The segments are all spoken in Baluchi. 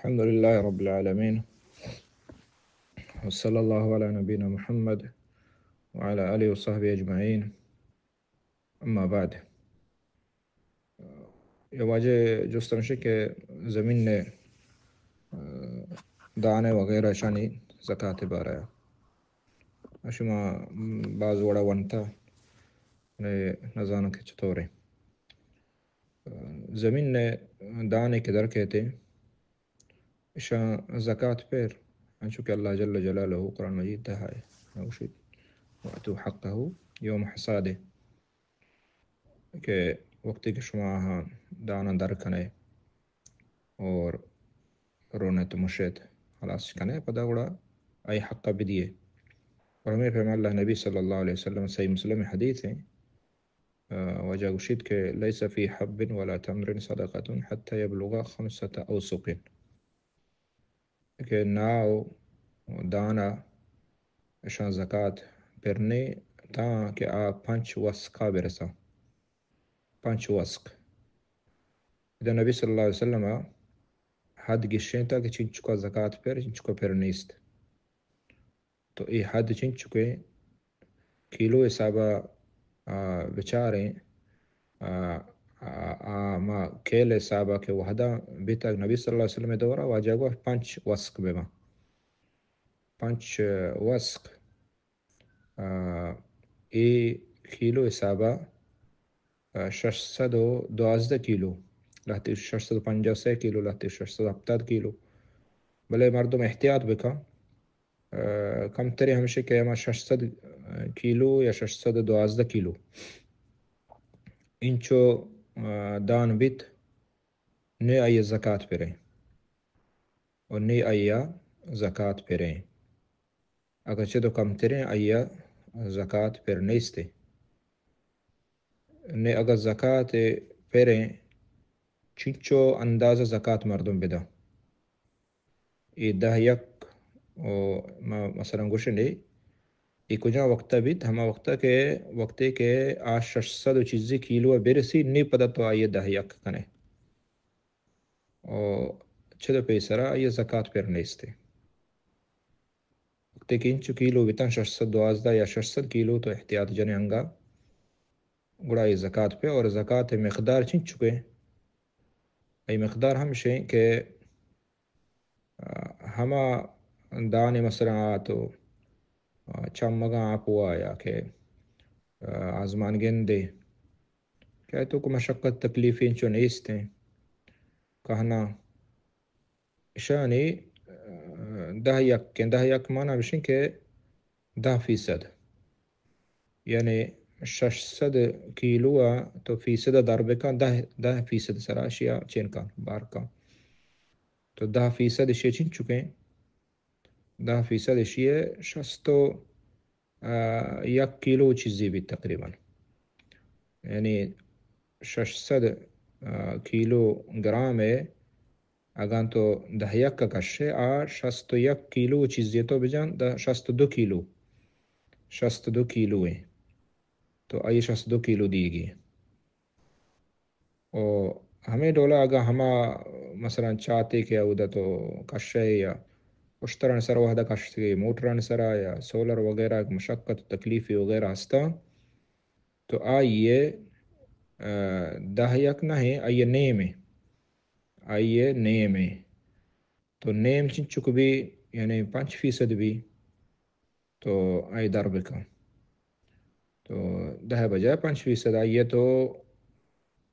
الحمد لله رب العالمين، وصلى الله على نبينا محمد وعلى آله وصحبه أجمعين. أما بعد. يا واجه جست همشي که زمين نه، اه، دانه وغيره شاني زکات باره. شما باز وڑا ونتا، نه نزانو که چطوره. زمین ء دانے کہ در کئیت، اشاں زکات پر، انچو کہ اللہ جل جلالہ قرآن مجید تہا ء گوشیت، وَآتُوا حَقَّهُ يَوْمَ حَصَادِهِ، کہ وقتی کہ شما آہاں دانا در کنے اور رونت مشت، خلاص کنے، پدا گڑا آئی حق بدیے۔ اور ہمیں پیما اللہ نبی صلی اللہ علیہ وسلم، صحیح مسلم حدیث ہیں، آ، واجہ گوشیت کہ ليس في حب ولا تمر صدقة حتى يبلغ خمسة أوسق، کہ ناو دانا اشاں زکات پر نے تاں کہ آ پنچ وسقا برساں۔ پنچ وسق۔ ادا نبی صلی اللہ علیہ وسلم حد گشینتا کہ چنچکا زکات پر، چنچکا پر نیست۔ تو اے حد چنچکیں کیلو حسابا، آ، بچاریں، آ، آ، آ، ما کیل حسابا کہ وہدا بیتگ نبی صلی اللہ علیہ وسلم دورا، واجہ گو پنچ وسق بما۔ پنچ وسق، آ، اے کیلو حسابا، آ، شش سد و دوازدہ کیلو، لہتے شش سد و پنجاہ و سے کیلو، لہتے شش سد و ہپتاد کیلو۔ بلے مردم احتیاط بکن، آ، کمتریں ہمشی کہ ہما شش سد کیلو یا شش سد و دوازدہ کیلو انچو، آ، دان بیت، نی آئی زکات پریں، و نی آئی زکات پریں۔ اگہ چد و کمتریں آئی زکات پر نیستے۔ نی اگہ زکات پریں، چنچو اندازہ زکات مردم بداں۔ اے دہ یک و ما مثلاً گوشنے، اے کجا وقتا بیت؟ ہما وقتا کہ وقتے کہ آ شش سد و چیزی کیلو برسی، نی پدا تو آئی دہ یک کنے۔ و چد و پیسرا آئی زکات پر نیستے۔ وقتے کہ انچو کیلو بیتاں، شش سد دوازدہ یا شش سد کیلو، تو احتیاط جنے انگا، گڑا اے زکات پہ، اور زکات مقدار چنچکے؟ اے مقدار ہمشیں کہ، آ، ہما دانے مثلاً آ تو، آ، چمگاں آپوا یا کہ، آ، آزمان گندے، کہ تو کو مشقت تکلیف انچو نیستیں، کہنا اشانی، آ، دہ یک، دہ یک مانا بشن کہ دہ فیصد، یعنی شش سد کیلو ء تو فیصد ء در بکن، دہ، دہ فیصد سرا اشیا چین کن، بار کن۔ تو دہ فیصد اشی چنچکیں؟ دہ فیصد اشی شست و، آ، یک کیلو چیزی بیت تقریباً۔ یعنی شش سد، آ، کیلو گرام ء اگاں تو دہ یک ء کشے، آ شست و یک کیلو چیزے تو بجان، دہ، شست و دو کیلو، شست و دو کیلو ایں، تو آئی شست و دو کیلو دیگی۔ و ہمے ڈولا اگاں ہما مثلاً چاتے کہ اودا تو کشے یا اشترانی سر وہدا کشتگی، موٹرانی سرا یا سولر وغیرہ مشقت و تکلیفی وغیرہ ہستاں، تو آئی ء، آ، دہ یک نہ ایں، آئی ء نیم ایں۔ آئی ء نیم ایں۔ تو نیم چنچک بی، یعنی پنچ فیصد بی، تو آئی در بکن۔ تو دہ بجائے پنچ فیصد آئی ء تو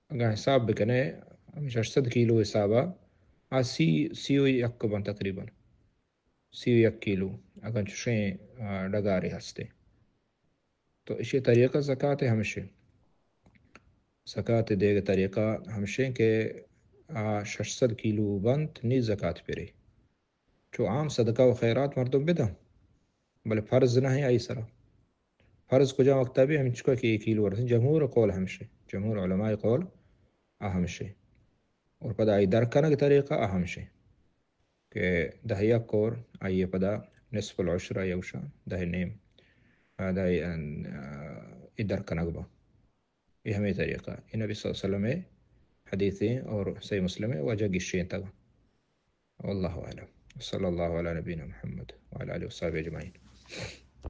اگاں حساب بکنے، ہمیں شش سد کیلو حسابا، آ سی، سی و یک بن تقریباً۔ سی و یک کیلو، اگاں چشیں، آ، ڈگارے ہستے۔ تو اشی طریقہ زکات ہمشے۔ زکات دیگہ طریقہ ہمشے کہ آ شش سد کیلو بنت، نی زکات پرے۔ چو عام صدقہ و خیرات مردم بدن، بلے فرض نہ ایں آئی سرا۔ فرض کجا وقتا بی؟ ہمچکا کہ ایک کیلو ورسن۔ جمہور قول ہمشے، جمہور علماء قول آ ہمشے۔ اور پدا آئی در کنگ طریقہ آ ہمشے کہ دہ یک اور آئی پدا نصف العشر آئی گوشاں، دہ نیم، آ، دہ، آ، ای در کنگ با۔ یہ ہمیں طریقہ۔ یہ نبی صلی اللہ علیہ وسلم حدیثیں اور صحیح مسلم واجہ گشینتگ۔ والله أعلم. وصلى الله على نبينا محمد وعلى آله وصحبه أجمعين.